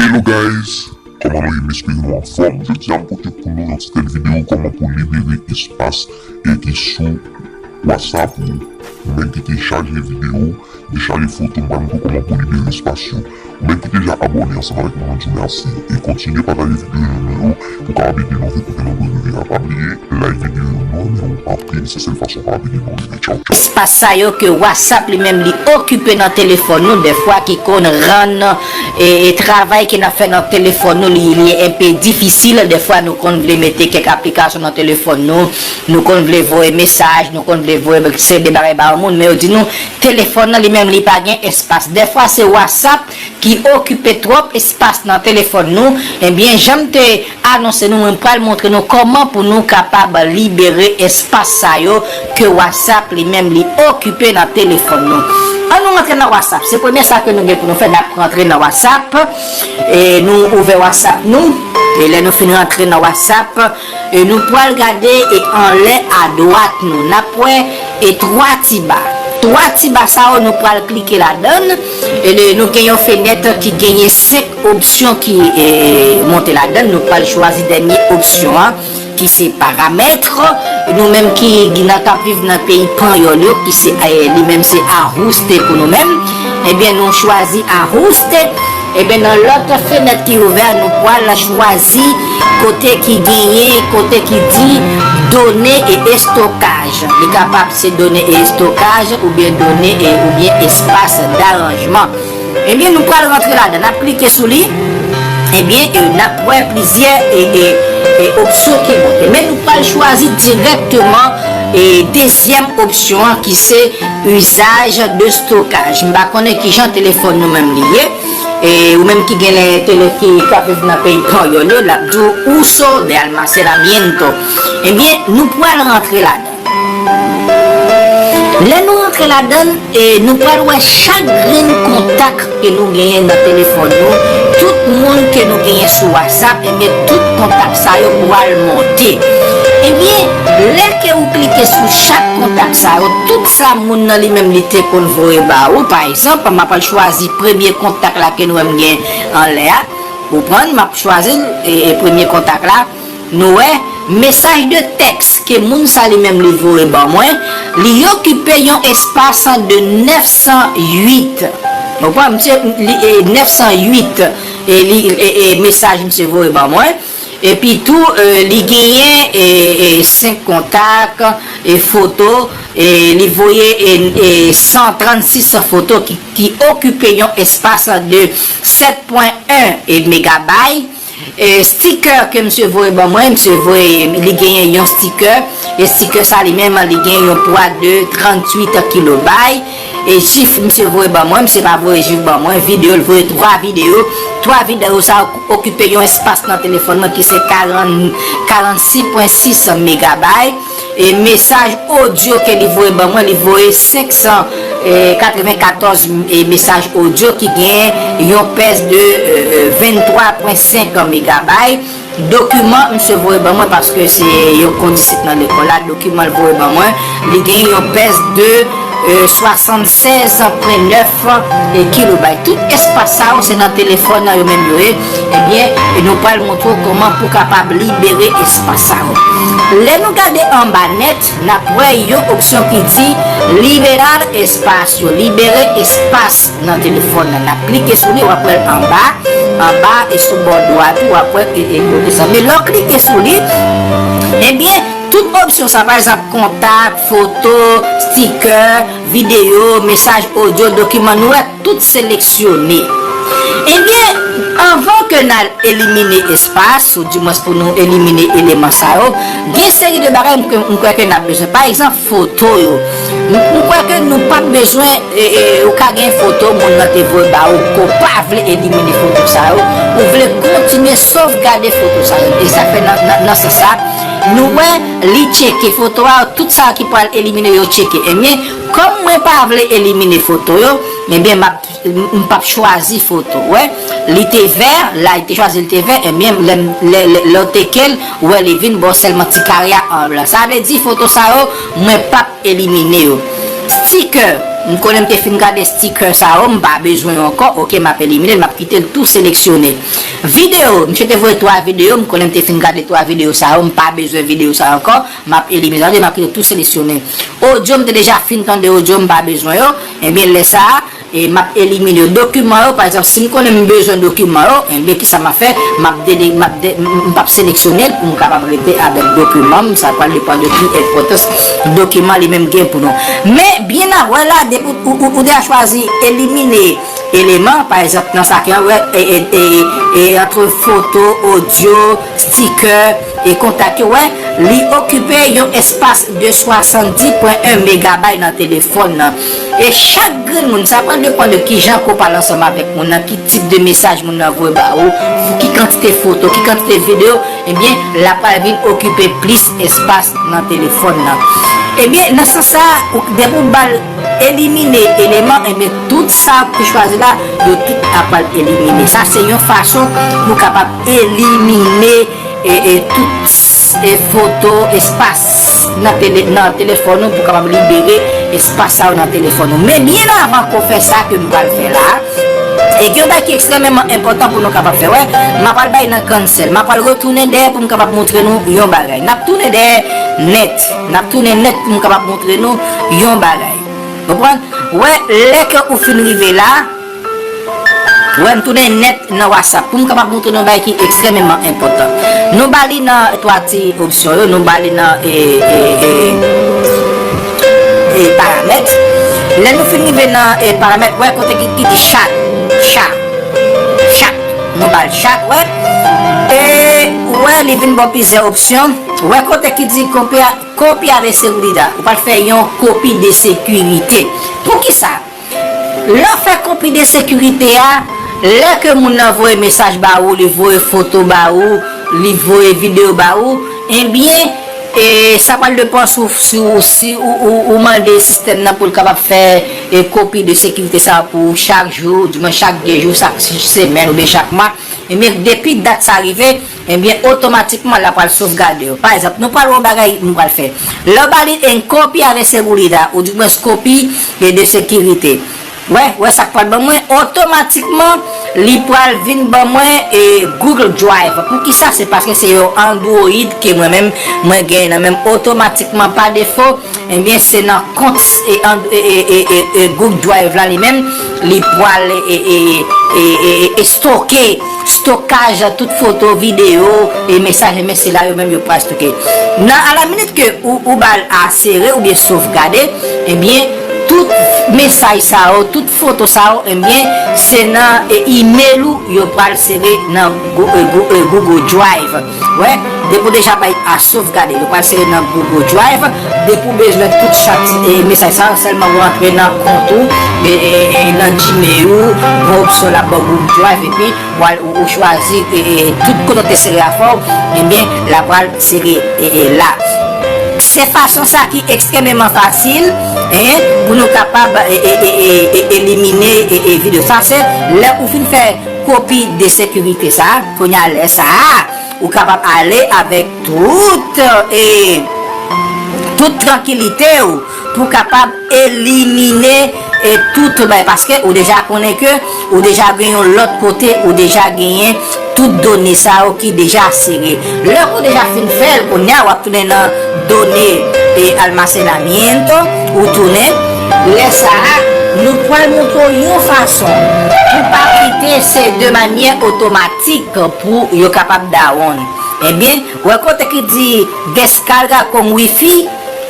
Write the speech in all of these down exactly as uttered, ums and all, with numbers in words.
Hello guys, kòman nou ye? M espere nou anfòm. Jodi a m pote pou nou yon ti tèt videyo kòman pou libere espas e ki sou WhatsApp ou. Ou menm ki te chaje videyo, te chaje foto, m pral montre w kòman pou libere espas yo. Ou menm ki deja abòne ansanm avèk mwen, mwen di w mèsi. E kontinye pataje videyo yo pou kapab ede nou vin kote nou vle rive a. Pa bliye, like videyo yo, nou renmen w anpil, se sèl fason w kapab ede nou rive. Tchaw, tchaw. Espas sa yo ke WhatsApp li menm li okipe nan telefòn nou, dèfwa ki konn rann e, e travay ke n ap fè nan telefòn nou, li, li enpe difisil. Dèfwa nou konn vle mete kèk aplikasyon nan telefòn nou, nou konn vle voye mesaj, nou konn vle voye seri de bagay ba yon moun, men yo di nou, telefòn nan li menm li pa gen espas. Dèfwa se WhatsApp ki okipe twòp espas nan telefòn nou. Ebyen, jan m te anonse nou, mwen pral montre nou kòman pou nou kapab libere espas sa yo ke WhatsApp li menm li okipe nan telefòn nou. An nou rantre nan WhatsApp. Se premye sa ke nou gen pou nou fè, n ap rantre nan WhatsApp. E nou ouvè WhatsApp nou. E lè nou fin rantre nan WhatsApp, e nou pral gade e anlè adwat nou. N ap wè e twa ti ba. Twa ti ba sa yo, nou pral klike ladan l. E le- nou gen yon fenèt ki genyen senk opsyon ki e, monte ladan l. Nou pral chwazi dènye opsyon an, ki se paramèt. Nou menm ki nan k ap viv nan peyi panyòl yo, ki se e, li menm se ajuste pou nou menm. Ebyen, nou chwazi ajuste. Ebyen, nan lòt fenèt ki ouvè, nou pral chwazi kote ki genyen, kote ki di done e estokaj. Li kapab se done e estokaj oubyen done e, oubyen espas daranjman. Ebyen, nou pral rantre ladan. N ap klike sou li. Ebyen, e, n ap wè plizyè e, e, e, opsyon ki monte. Men nou pral chwazi dirèkteman e, dezyèm opsyon an ki se usage de stockage. M pa konnen kijan telefòn nou menm li ye. E ou menm ki gen le- tele- ki, k ap viv nan peyi panyòl yo, l ap di w uso de almacenamiento. Ebyen, nou pral rantre ladan. Lè nou rantre ladan l, e nou pral wè chak grenn kontak ke nou genyen nan telefòn nou, tout moun ke nou genyen sou WhatsApp, ebyen, tout kontak sa yo pral monte. Ebyen, lè ke ou klike sou chak kontak sa yo, tout sa moun nan li menm li te konn voye ba ou, pa egzanp, m ap al chwazi premye kontak la ke nou wè m gen anlè a. Ou konprann? M ap chwazi l, e, e premye kontak la. Nou wè, mesaj de tèks ke moun sa li menm li voye ban mwen, li okipe yon espas de nèf san uit. Ou konprann, misye, li, e, nèf san uit, e, li, e, e, mesaj misye voye ban mwen. Epi tou, e, li genyen, e, e, senk kontak, e, foto, e, li voye, e, e, san trannsis foto ki, ki okipe yon espas de sèt pwen en, e, megabay. E, sticker ke misye voye ban mwen, misye voye, li genyen yon sticker. E sticker sa li menm, li gen yon pwa de tranntuit kilobay. E jif misye voye ban mwen, misye pa voye jif ban mwen, videyo, l voye twa videyo. Twa videyo sa okipe yon espas nan telefòn mwen ki se karant, karannsis pwen sis megabay. E mesaj odyo ke li voye ban mwen, li voye senk san katrevenkatòz, e, mesaj odyo ki gen yon pès de, e, e, venntwa pwen senk megabay. Dokiman misye voye ban mwen, paske se yon kondisit nan lekòl la, dokiman l voye ban mwen, li gen yon pès de, e, swasannsèz pwen nèf, e, kilobay. Tout espas sa yo, se nan telefòn nan yo menm yo ye. Ebyen, e nou pral montre w kòman pou kapab libere espas sa yo. Lè nou gade anba nèt, n ap wè yon opsyon ki di liberar espacio, libere espas nan telefòn nan. N ap klike sou li, w ap wè l anba, anba e sou bò dwat ou, w ap wè e, e, e, e sa. Men lè w klike sou li, ebyen, tout opsyon sa, pa egzanp, kontak, foto, sticker, videyo, mesaj odyo, dokiman, nou wè tout seleksyone. Ebyen, anvan ke n al elimine espas, ou dimwens pou nou elimine eleman sa yo, gen seri de bagay m, m kwè ke n ap bezwen. Pa egzanp, foto yo. M, m kwè ke nou p ap bezwen, e, e, ou ka gen foto moun nan te voye ba ou, ke w pa vle elimine foto sa yo, ou vle kontinye sovgade foto sa yo. E sa fè nan, nan, nan sans sa, nou wè li tcheke foto a, tout sa ki pral elimine yo tcheke. Ebyen, kòm mwen pa vle elimine foto yo, ebyen, m ap, m p ap chwazi foto. Wè, li te vè, la, li te chwazi, li te vè, ebyen, lè, lè, lè, lè w teke l, ou wè, li vin ba w sèlman ti kare a an blan. Sa vle di, foto sa yo, mwen p ap elimine yo. Sticker, M konnen m te fin gade sticker sa yo, m pa bezwen yo ankò, oke, m ap elimine l, m ap kite l tou seleksyone. Videyo, misye te voye twa videyo, m konnen m te fin gade twa videyo sa yo, m pa bezwen videyo sa yo ankò, m ap elimine, sa vle di m ap kite l tou seleksyone. Odyo, m te deja fin tande odyo, m pa bezwen yo, ebyen lè sa a, e m ap elimine yo. Dokiman yo, pa egzanp, si m konnen m bezwen dokiman yo, enben, kisa m ap fè? M ap dele, m ap de, m, m p ap seleksyone l pou m kapab rete avèk dokiman m. Sa pral depann de ki enpòtans dokiman li menm gen pou nou. Men, byen avè la, depi ou, ou, ou deja chwazi elimine eleman, pa egzanp, nan sa ki antre, e, e, e, e, antre foto, odyo, sticker, e kontak yo, wè, li okipe yon espas de swasanndis pwen en megabay nan telefòn nan. E chak grenn moun, sa pral depann de kijan ke w pale ansanm avèk moun nan, ki tip de mesaj moun nan voye ba ou, ki kantite foto, ki kantite videyo, ebyen, l ap pral vin okipe plis espas nan telefòn nan. Ebyen, nan sans sa, ou, depi w ba l elimine eleman, ebyen, tout sa ou te chwazi la, yo tout ap pral elimine. Sa se yon fason pou w kapab elimine e, e tout, e foto, espas nan tele, nan telefòn ou pou kapab libere espas sa yo nan telefòn ou. Men byen avan ke w fè sa ke m pral fè la, e gen yon bagay ki ekstrèmeman enpòtan pou nou kapab fè, wè, m ap al bay nan cancel. M ap al retounen dèyè pou m kapab montre nou yon bagay. N ap tounen dèyè nèt. N ap tounen nèt pou m kapab montre nou yon bagay. Konprann? Wè, lè ke ou fin rive la, wè, m tounen nèt nan WhatsApp pou m kapab montre nou yon bagay ki ekstrèmeman enpòtan. Nou ba li nan twa ti opsyon yo, nou ba li nan, e, e, e, e, paramèt. Lè nou fin rive nan, e, paramèt, wè kote ki, ki di chat, chat, chat. Nou ba l chat, wè. E, wè, li vin ba w plizyè opsyon. Wè kote ki di kopya, kopya de segurida. Ou pral fè yon kopi de sekirite. Poukisa? Lè w fè kopi de sekirite a, lè ke moun nan voye mesaj ba ou, li voye foto ba ou, li voye videyo ba ou, ebyen, e, sa pral depann si, si, si ou, ou, ou mande sistèm nan pou l kapab fè, e, kopi de sekirite sa a pou ou chak jou, di mwen chak de jou, chak semèn oubyen chak mwa. Ebyen, depi dat sa rive, ebyen, otomatikman, l ap pral sovgade yo. Pa egzanp, nou pral wè yon bagay nou pral fè. Lè w ba li en kopya de segurida, ou di mwen kopi de, de sekirite. Wè, wè sa k pral ban mwen, otomatikman, li pral vin ban mwen, e, Google Drive. Poukisa? Se paske se yon Android ke mwen menm, mwen genyen nan men m otomatikman pa defo. Ebyen, se nan kont, e, an, e, e, e, e, e, Google Drive la li menm, li pral, e, e, e, e, e, e, stoke, stokaj tout foto, videyo, e mesaj, ebyen, se la yo menm yo pral stoke. Nan, alaminit ke ou, ou ba l a sere oubyen sovgade, ebyen, tout mesaj sa yo, tout foto sa yo, ebyen, se nan, e, email ou yo pral sere nan Goo-, e, Goo-, e, Google Drive. Wè, depi w deja bay a sovgade, yo pral sere nan Google Drive. Depi w bezwen tout chat, e, mesaj sa yo, sèlman w antre nan kont ou, e, e, e, nan Gmail ou, gon opsyon l ap ba w Google Drive, epi w al, ou, ou chwazi, e, e, tout kote w te sere afè w, ebyen, l ap pral sere, e, e, la. Se fason sa ki ekstrèmeman fasil, en, pou nou kapab, e, e, e, e, e, elimine, e, e, videyo. Sa se lè ou fin fè kopi de sekirite sa, kounye a lè sa a, ou kapab ale avèk tout, e, tout trankilite w pou kapab elimine, e, tout bagay, paske ou deja konnen ke ou deja gen yon lòt kote, ou deja genyen tout done sa yo ki deja sere. Lè ou deja fin fè l, kounye a w ap tounen nan done, e, almacenamiento, ou tounen. Lè sa a, nou pral montre w yon fason pou pa kite se de manyè otomatik pou yo kapab dawonn. Ebyen, wè kote ki di descarga con wifi,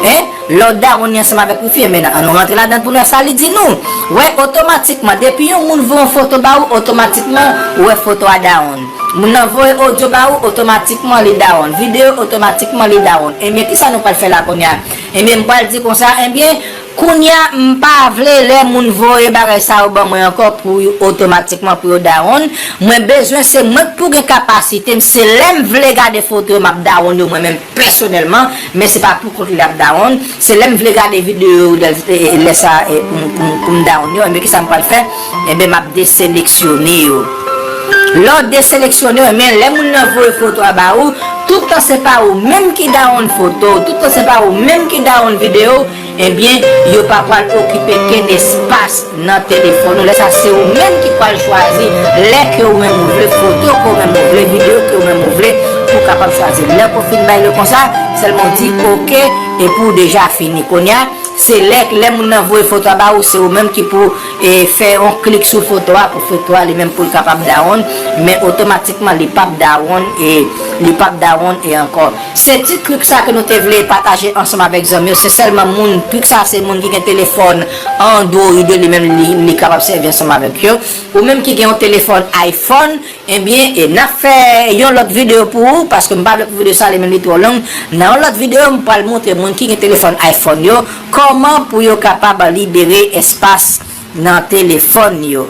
en, lè w dawonn li ansanm avèk wifi, men ann nou rantre ladan pou nou wè sa li di nou. Wè, otomatikman, depi yon moun voye yon foto ba ou, otomatikman, ou wè foto a dawonn. Moun nan voye odyo ba ou, otomatikman li dawonn. Videyo, otomatikman li dawonn. Ebyen, kisa nou pral fè la kounye a? Ebyen, m pral di konsa, ebyen, kounye a, m pa vle lè moun voye bagay sa yo ban mwen ankò pou yo otomatikman pou yo dawonn. Mwen bezwen se mwen k pou gen kapasite m, se lè m vle gade foto yo, m ap dawonn yo mwen menm pèsonèlman, men se pa pou kont li ap dawonn. Se lè m vle gade videyo yo, lè, e, e, lè sa, e, pou m, pou m, pou m dawonn yo, ebyen, kisa m pral fè? Ebyen, m ap deseleksyone yo. Lè w deseleksyone yo, men lè moun nan voye foto a ba ou, tout tan se pa ou menm ki dawonn foto, tout tan se pa ou menm ki dawonn videyo, Ebyen, yo pa pral okipe kenn espas nan telefòn ou. Lè sa, se ou menm ki pral chwazi lè ke ou menm ou vle, foto ke ou menm ou vle, videyo ke ou menm ou vle, pou w kapab chwazi. Lè ke w fin bay li konsa, sèlman w di oke, epi w deja fini. Kounye a, se lè, lè moun nan voye foto a ba ou, se ou menm ki pou e, fè yon klik sou foto a pou foto a li menm pou l kapab dawonn, men otomatikman li p ap dawonn e li p ap dawonn e ankò. Se ti trik sa ke nou te vle pataje ansanm avèk zanmi yo, se sèlman moun, trik sa se moun ki gen telefòn Android yo li menm li, li kapab sèvi ansanm avèk yo. Ou menm ki gen yon telefòn iPhone, ebyen, e n ap fè yon lòt videyo pou ou, paske m pa vle pou videyo sa li menm li twò long. Nan yon lòt videyo, m pral montre moun ki gen telefòn iPhone yo, kòman pou yo kapab libere espas nan telefòn yo.